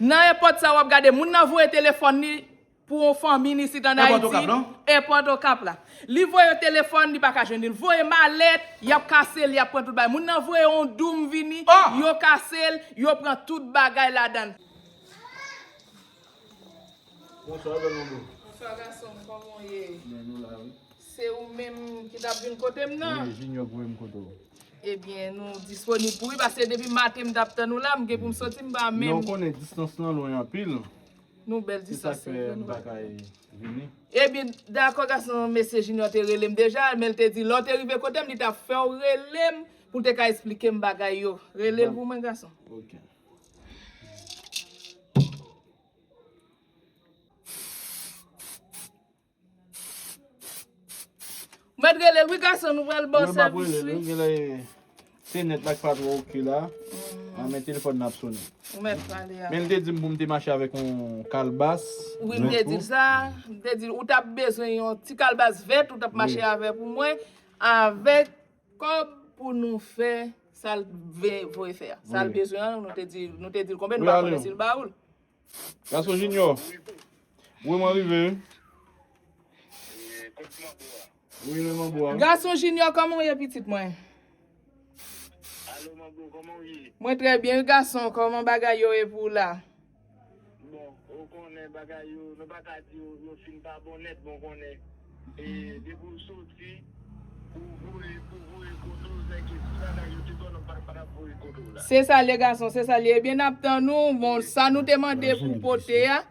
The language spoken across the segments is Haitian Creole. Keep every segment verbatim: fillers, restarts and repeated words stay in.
Nan èpòt sa w ap gade, moun nan voye telefòn li pou yon fanmi n isit ann Ayiti. Èpòt Okap la? Èpòt Okap la. Li voye telefòn, li pa ka jwenn li. Li voye malèt, y ap kase l, y ap pran tout bagay. Moun nan voye yon doum vini, yo kase l, yo pran tout bagay ladan l. Bonswa, bèl manbo. Bonswa, gason m, kòman w ye? Byen, nou la, wi. Se ou menm ki t ap vin kote m nan? Wi, Junior voye m kote w. Ebyen, nou disponib pou wi, paske depi maten m t ap tann ou la, m gen pou m soti, m pa menm. Men w konnen distans lan lwen anpil. Nou bèl distans. Se sa k fè m pa ka vini. Ebyen, dakò, gason, mesye Junior te rele m deja, men l te di lè w te rive kote m, li t ap fè w rele m pou l te ka esplike m bagay yo. Rele l pou mwen, gason. Ok. Mèt rele l wi, gason, nou pral ba w sèvis wi. Wi, m ap rele l wi, genlè se nèt la k pa twò oke la. An, men telefòn nan ap sonnen. Ou mèt pale a. Men l te di m pou m te mache avèk yon kalbas. Wi, m te di l sa. M te di l ou t ap bezwen yon ti kalbas vèt, ou t ap mache avè pou mwen, avèk kòb pou nou fè sa l ve- voye fè a. Sa l bezwen an, nou te di, nou te di l konbyen, nou pa konnen si l ba ou l. Gason Junior. Wi, mwen rive. Wi, men manbo a. Gason Junior, kòman w ye, pitit mwen? Alo, manbo, kòman w ye? Mwen trè byen, wi, gason. Kòman bagay yo ye pou w la? Bon, ou konnen bagay yo, nou pa ka di yo, yo fin pa bon nèt, bon, konnen. E depi w soti, pou voye, pou voye kote w, nèg yo, ti bagay yo te ban nou, pa, pa t ap voye kote w la. Se sa l ye, gason, se sa l ye. Ebyen, n ap tann ou. Bon, sa nou te mande pou pote a,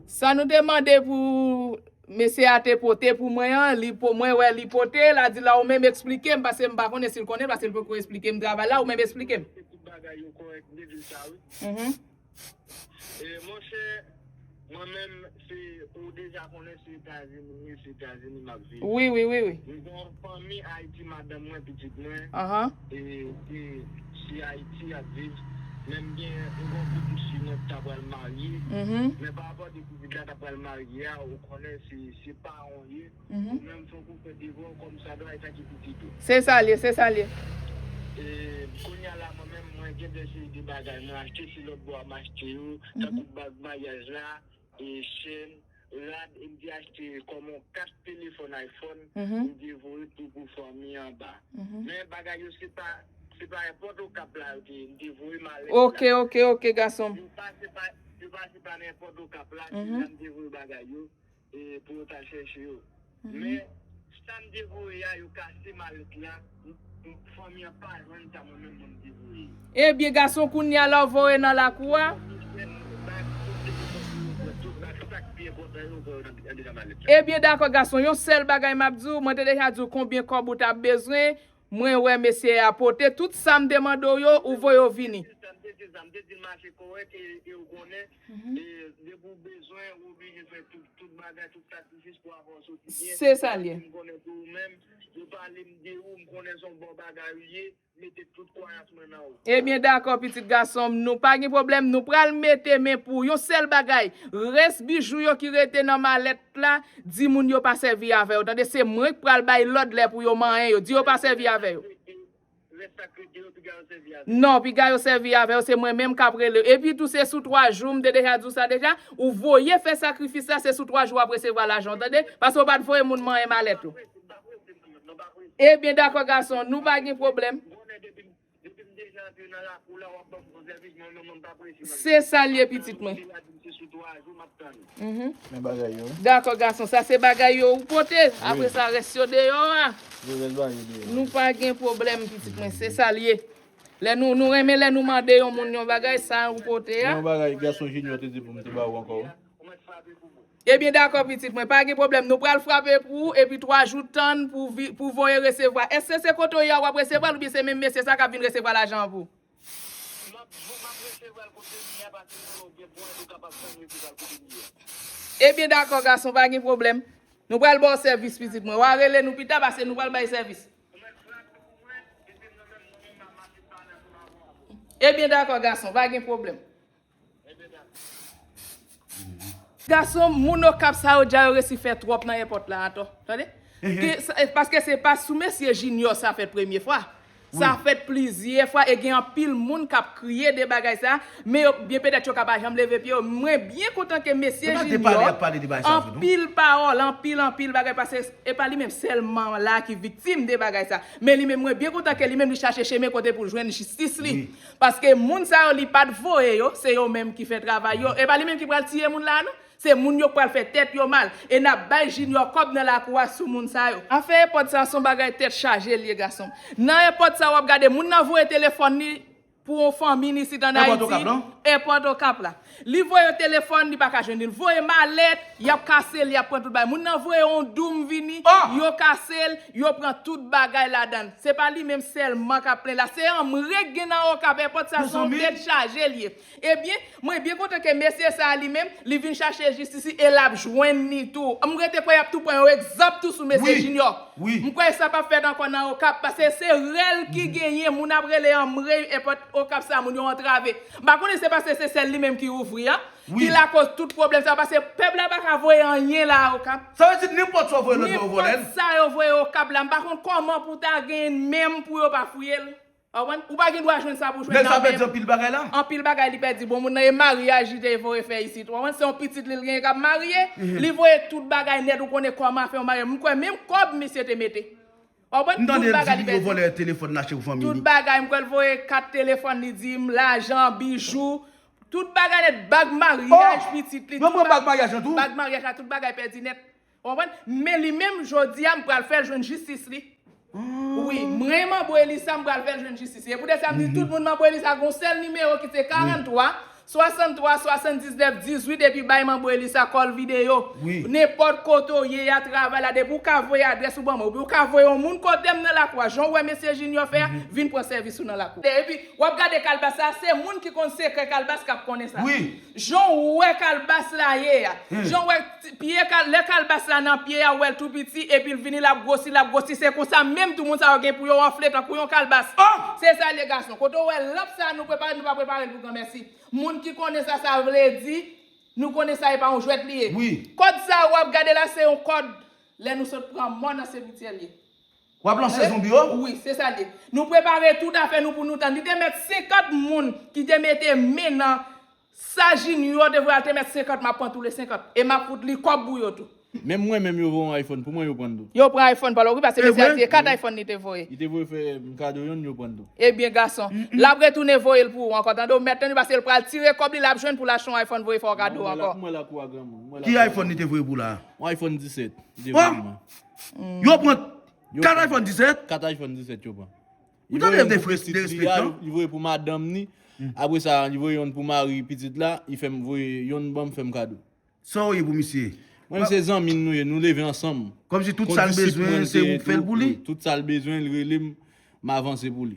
sa nou te mande pou mesye a te pote pou mwen an, li po-, mwen wè li pote, l a di la ou menm eksplike m, paske m pa konnen si l konnen, paske l poko eksplike m travay la, ou menm eksplike m. Tout bagay yo kòrèk, m te di l sa, wi. Mhm. E, monchè, mwen menm, se, ou deja konnen se Etazini m ye, se Etazini m ap viv. Wi, wi, wi, wi. M gen yon fanmi Ayiti, madanm mwen, pitit mwen. Ahan. E, e, se Ayiti y ap viv. Men m gen, m gen yon pitit fi mwen ki ta pral marye. Mhm. Men pa rapò de pitit la ta pral marye a, ou konnen se, se paran w ye. Mhm. Ou menm fòk ou fè devwa w kòmsadwa e sa ki pitit ou. Se sa l ye, se sa l ye. E, kounye a la, mwen menm, mwen gen de seri de bagay mwen achte, se lòt bò a m achte yo, mhm, tankou bag maryaj la, e chèn, rad, e m te achte kòm yon kat telefòn iPhone, mhm, m te voye tou pou fanmi anba. Mhm. Men bagay yo, se pa, se pa nenpòt Okap la yo te ye, m te voye malèt la. Ok, ok, ok, gason m. Yo pa, se pa, yo pa, se pa nenpòt Okap la, se, mhm, la m te voye bagay yo. E pou yo ta chèche yo. Mhm. Men, sa m te voye a, yo kase malèt la, m, m, fanmi an pa jwenn sa mwen menm mwen m te voye. Ebyen, gason, kounye a la w voye nan lakou a? Ebyen, dakò, gason, yon sèl bagay m ap di w, mwen te deja di w konbyen kòb ou t ap bezwen, mwen wè mesye a pote tout sa m te mande w yo, ou voye yo vini. Sa m te di, sa m te di l mache kòrèk e, e ou konnen, mhm, e depi w bezwen, ou oblije fè tout, tout bagay, tout sakrifis pou avè w soti byen. Se sa l ye. M konnen pou ou menm, yo pale m de ou, m konnen se yon bon bagay ou ye, mete tout kwayans mwen nan ou. Ebyen, dakò, pitit gason m, nou pa gen pwoblèm, nou pral mete men pou yon sèl bagay. Rès bijou yo ki rete nan malèt la, di moun yo pa sèvi avè yo. Tande, se mwen k pral bay lòd lè pou yo manyen yo. Di yo pa sèvi avè yo. Rès sa k rete yo, piga yo sèvi avè yo. Non, piga yo sèvi avè yo, se mwen menm k ap rele yo. Epi tou, se sou twa jou, m te deja di w sa deja, ou voye fè sakrifis la, se sou twa jou w ap resevwa lajan w, tande? Paske w pa t voye moun manyen malèt ou. M pa prese, m pa prese, m pa prese. Ebyen, dakò, gason, nou pa gen pwoblèm. Konnen depi m, depi m deja antre nan lakou la, w ap ban m bon sèvis, mwen menm, mwen pa prese, mwen. Se sa l ye, pitit mwen. Se sou twa jou, m ap tann ou. Mhm. Men bagay yo. Dakò, gason, sa se bagay yo ou pote. Wi. Apre sa, rès yo deyò a. Yo rès bagay yo deyò. Nou pa gen pwoblèm, pitit mwen, se sa l ye. Lè nou, nou renmen lè nou mande yon moun yon bagay, sa ou pote a. Yon bagay gason Junior te di pou m te ba ou ankò. Ebyen, dakò, pitit mwen, pa gen pwoblèm. Nou pral frape pou ou, epi twa jou tann pou vi-, pou voye resevwa. Èske se kote w ye a w ap resevwa l, oubyen se menm mesye sa k ap vin resevwa lajan an pou ou? M ap, m ap resevwa l kote m ye a, paske m konnen w byen pwent, ou kapab fè m resevwa l kote m ye a. Ebyen, dakò, gason, pa gen pwoblèm. Nou pral ba w sèvis, pitit mwen. W a rele nou pita, paske nou pral bay sèvis. Ou mèt frape pou mwen, epi mwen menm, mwen menm, m ap mache pale ansanm avè w. Ebyen, dakò, gason, pa gen pwoblèm. Gason, moun Okap sa yo dja yo resi fè twòp nan èpòt la atò. Tande? Ke sa, paske se pa sou mesye Junior sa fèt premye fwa. Sa fèt plizyè fwa e gen anpil moun k ap kriye de bagay sa, men yo byen petèt yo ka pa janm leve pye yo. Mwen byen kontan ke mesye Junior, anpil pawòl, anpil, anpil bagay, paske e pa li menm sèlman la ki viktim de bagay sa. Men li menm, mwen byen kontan ke li menm li chache chemen kote pou l jwenn jistis li. Paske moun sa yo, li pa t voye yo, se yo menm ki fè travay yo. E pa li menm ki pral tiye moun la, non. Se moun yo k pral fè tèt yo mal. E n ap bay Junior kòb nan lakou a sou moun sa yo. Afè epòt sa se yon bagay tèt chaje l ye, gason m. Nan epòt sa w ap gade, moun nan voye telefòn li pou yon fanmi n isit ann Ayiti. Epòt Okap la. Li voye yo telefòn, li pa ka jwenn li. L voye malèt, y ap kase l, y ap pran tout bagay. Moun nan voye yon doum vini, yo kase l, yo pran tout bagay ladan l. Se pa li menm sèlman k ap plenn la. Se anmre k gen nan Okap. Epòt sa se yon tèt chaje l ye. Ebyen, mwen byen kontan ke mesye sa a li menm, li vin chache jistis li e l ap jwenn li tou. M rete kwè y ap tou pran yon egzanp tou sou mesye Junior. M kwè sa p ap fèt ankò nan Okap, paske se rèl ki genyen, moun ap rele anmre, epòt Okap sa, moun yo antrave. M pa konnen se paske se sèl li menm ki ouvri a, ki lakoz tout pwoblèm sa, paske pèp la pa ka voye anyen la Okap. Sa vle di nenpòt sa yo voye lòt bò yo vòlè l. Nenpòt sa yo voye Okap la, m pa konn kòman pou ta genyen menm pou yo pa fouye l. Ou konprann? Ou pa gen dwa jwenn sa pou jwenn nan men. Nèg sa pèdi anpil bagay la. Anpil bagay li pèdi. Bon, moun nan e maryaj li te voye fè isit. Ou konprann? Se yon pitit li l genyen k ap marye. Li voye tout bagay nèt, ou konnen kòman afè yon maryaj. M kwè menm kòb mesye te mete. Ou konprann? Tout bagay li pèdi. M tande yo vòlè telefòn l achte pou fanmi li. Tout bagay, m kwè l voye kat telefòn li di m, lajan, bijou, tout bagay nèt, bag maryaj pitit li, tout bagay. Yo pran bag maryaj lan tou? Bag maryaj la, tout bagay pèdi nèt. Ou konprann? Men li menm, jodi a, m pral fè l jwenn jistis li. Wi, mwen Manbo Elisa, m pral fè l jwenn jistis li. E poutèt sa, m di tout moun Manbo Elisa, gon sèl nimewo ki se karanntwa, swasanntwa, swasanndiznèf, dizuit, epi bay Manbo Elisa kòl videyo. Nenpòt kote w ye a, travay la, depi w ka voye adrès ou ban mwen, oubyen w ka voye yon moun kote m nan lakou a, jan w wè mesye Junior fè a, vin pran sèvis ou nan lakou. Epi, w ap gade kalbas la, se moun ki konn sekrè kalbas k ap konnen sa. Jan w wè kalbas la ye a, jan w wè ti- pye kal- lè kalbas la nan pye a, w wè l tou piti, epi l vini, l ap gwosi, l ap gwosi, se konsa menm tou moun sa yo gen pou yo anfle tankou yon kalbas. Se sa l ye gason. Kote w wè lanp sa a nou prepare, nou pa prepare l pou granmèsi. Moun ki konnen sa, sa vle di, nou konnen sa e pa yon jwèt li ye. Kòd sa a w ap gade la, se yon kòd lè nou sot pran mò nan semityè l ye. W ap lanse zonbi yo? Wi, se sa l ye. Nou prepare tout afè nou pou nou tann. Li te mèt senkant moun ki te mete men nan sa Junior te voye a, te mèt senkant, m ap pran tou le senkant. E m ap fout li kòb pou yo tou. Menm mwen menm yo voye yon iPhone pou mwen, yo pran tou. Yo pran iPhone pa l, wi, paske mesye a di e kat iPhone li te voye. Li te voye fè m kado yonn, yo pran tou. Ebyen gason, l ap retounen voye l pou ou ankò, tande w mèt tande, paske l pral tire kòb li, l ap jwenn pou l achte yon iPhone voye fè w kado ankò. Mwen lakou a granmoun. Ki iPhone li te voye pou la? Yon iPhone disèt. Li te voye pou mwen. Yo pran kat iPhone disèt? Kat iPhone disèt yo pran. Ou tande de frè derespektan? Li voye pou madanm ni. Apre sa, li voye yonn pou mari pitit la, li fè m voye yonn ban m fè m kado. Sa w ye pou misye? Mwen, se zanmi n nou ye, nou leve ansanm. Kòmsi tout sa l bezwen, se ou k fè l pou li? Tout sa l bezwen, l rele m, m avanse pou li.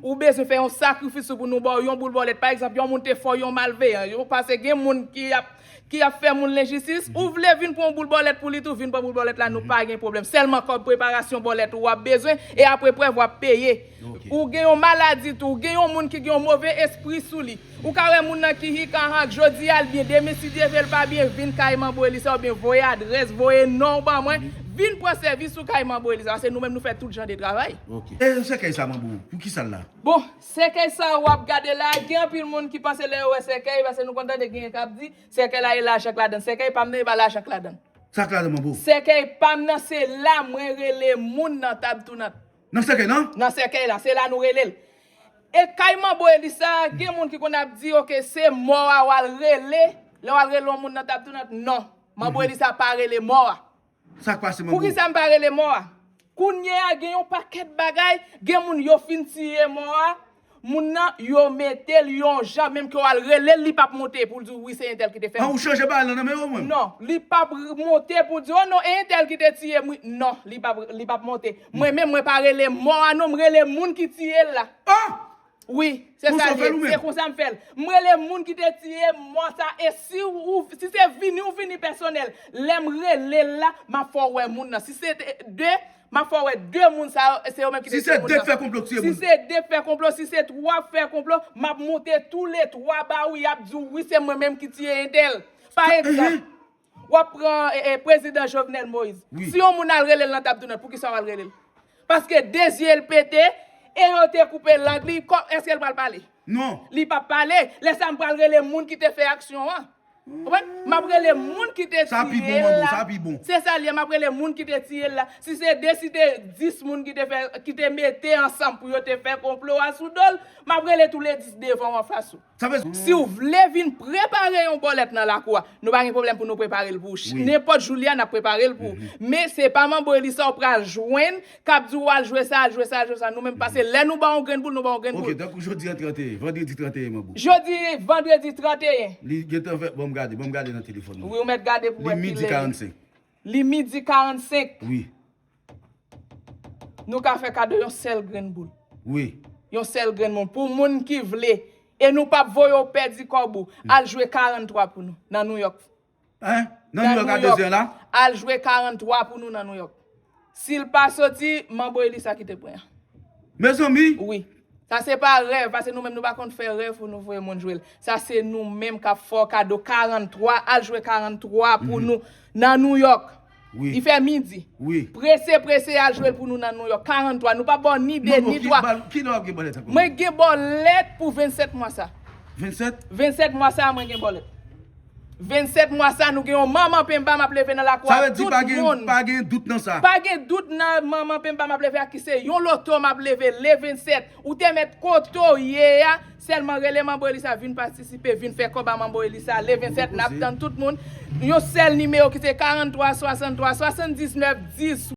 Ou bezwen fè yon sakrifis pou nou ba w yon boul bòlèt. Pa egzanp, yon moun te fè w yon malveyan, yo, paske gen moun ki ap ki ap fè moun lenjistis, ou vle vin pran yon boul bòlèt pou li tou, vin pran boul bòlèt la, nou pa gen pwoblèm. Sèlman kòb preparasyon bòlèt ou w ap bezwen, e apre prèv w ap peye. Ou gen yon maladi tou, ou gen yon moun ki gen yon move espri sou li. Ou ka wè moun nan ki hikahak, jodi a l byen, demen si Dye vle l pa byen, vin kay Manbo Elisa oubyen voye adrès, voye non w ban mwen, vin pran sèvis ou kay Manbo Elisa, paske nou menm nou fè tout jan de travay. E sèkèy sa Manbo, pou kisa l la? Bon, sèkèy sa w ap gade la, gen anpil moun ki panse lè yo wè sèkèy, paske nou konn tande gen k ap di, sèkèy la e lajan k ladan l. Sèkèy pa m nan e pa lajan k ladan l. Sa k ladan, Manbo? Sèkèy pa m nan se la mwen rele moun nan tab tounant. Nan sèkèy lan? Nan sèkèy la, se la nou rele l. E kay Manbo Elisa, gen moun ki konn ap di, oke, se mò a w al rele, lè w al rele yon moun nan tab tounant. Non, Manbo Elisa pa rele mò a. Sa k pase, Manbo? Poukisa m pa rele mò a? Kounye a, gen yon pakèt bagay, gen moun yo fin tiye mò a, moun nan, yo mete l yon jan, menm ke w al rele l, li p ap monte pou l di w, wi, se entèl ki te fè l. An, ou chanje bagay lan nan men yo, mwen? Non, li p ap monte pou l di w, o non, e entèl ki te tiye m, wi. Non, li p ap, li p ap monte. Mwen menm, mwen pa rele mò a, non, m rele moun ki tiye l la. Wi, se sa l ye. Se konsa m fè l. M rele moun ki te tiye mò sa. E si ou, si se vini ou vini pèsonèl, lè m rele l la, m ap fè w wè moun nan. Si se de, m ap fè w wè de moun sa yo, se yo menm ki te tiye moun nan. Si se de k fè konplo, si se twa k fè konplo, m ap monte tou le twa ba ou, y ap di w, wi, se mwen menm ki tiye entèl. Pa egzanp, w ap pran, e, e, prezidan Jovenel Moïse. Si yon moun al rele l nan tab tounant, poukisa w al rele l? Paske de zye l pete e yo te koupe lang li, kò, èske l pral pale? Non. Li p ap pale. Lè sa a, m pral rele moun ki te fè aksyon an. Konprann? M ap rele moun ki te tiye l la. Sa pi bon, Manbo, sa pi bon. Se sa l ye, m ap rele moun ki te tiye l la. Si se de, si te dis moun ki te fè, ki te mete ansanm pou yo te fè konplo a sou do l, m ap rele tou le dis devan w anfas ou. Sa vle Si w vle vin prepare yon bòlèt nan lakou a, nou pa gen pwoblèm pou nou prepare l pou w. Wi. Nenpòt jou li a, n ap prepare l pou w. Men se pa Manbo Elisa w pral jwenn k ap di w al jwe sa, al jwe sa, al jwe sa. Nou menm pase lè nou ba w yon grenn boul, nou ba w yon grenn boul. Ok, tankou jodi a trannteyen, vandredi trannteyen, Manbo. Jodi vandredi trannteyen. Li gentan fèt, ban m gade, ban m gade nan telefòn mwen. Wi, ou mèt gade pou wè kilè. Li midi karannsenk. Li midi karannsenk. Wi. Nou ka fè kado yon sèl grenn boul. Wi. Yon sèl grenn boul. Pou moun ki vle. E nou p ap voye w pèdi kòb ou. Al jwe karanntrwa pou nou, nan Nouyòk. Hein? Nan Nouyòk a de zè la? Al jwe karanntrwa pou nou nan Nouyòk. Si l pa soti, Manbo Elisa ki te pran. Mezanmi! Wi. Sa se pa rèv, paske nou menm nou pa konn fè rèv pou nou voye moun jwe l. Sa se nou menm k ap fè w kado karanntrwa, al jwe karanntrwa pou nou nan Nouyòk. Wi. Li fè midi. Wi. Prese, prese, al jwe l pou nou nan Nouyòk. Karanntrwa. Nou pa ba w ni de, ni twa. Ki lè w ap gen bòlèt sa? Mwen gen bòlèt pou vennsèt mwa sa. Vennsèt? Vennsèt mwa sa, mwen gen bòlèt. Vennsèt mwa sa, nou gen yon manman penba m ap leve nan lakou a. Sa vle di pa gen, pa gen dout nan sa. Pa gen dout nan manman penba m ap leve a, ki se yon loto m ap leve le vennsèt. Ou te mèt kote w ye a, sèlman rele Manbo Elisa, vin patisipe, vin fè kòb a Manbo Elisa. Le vennsèt, n ap tann tout moun. Yon sèl nimewo ki se karanntrwa, swasanntwa, swasanndiznèf, dis.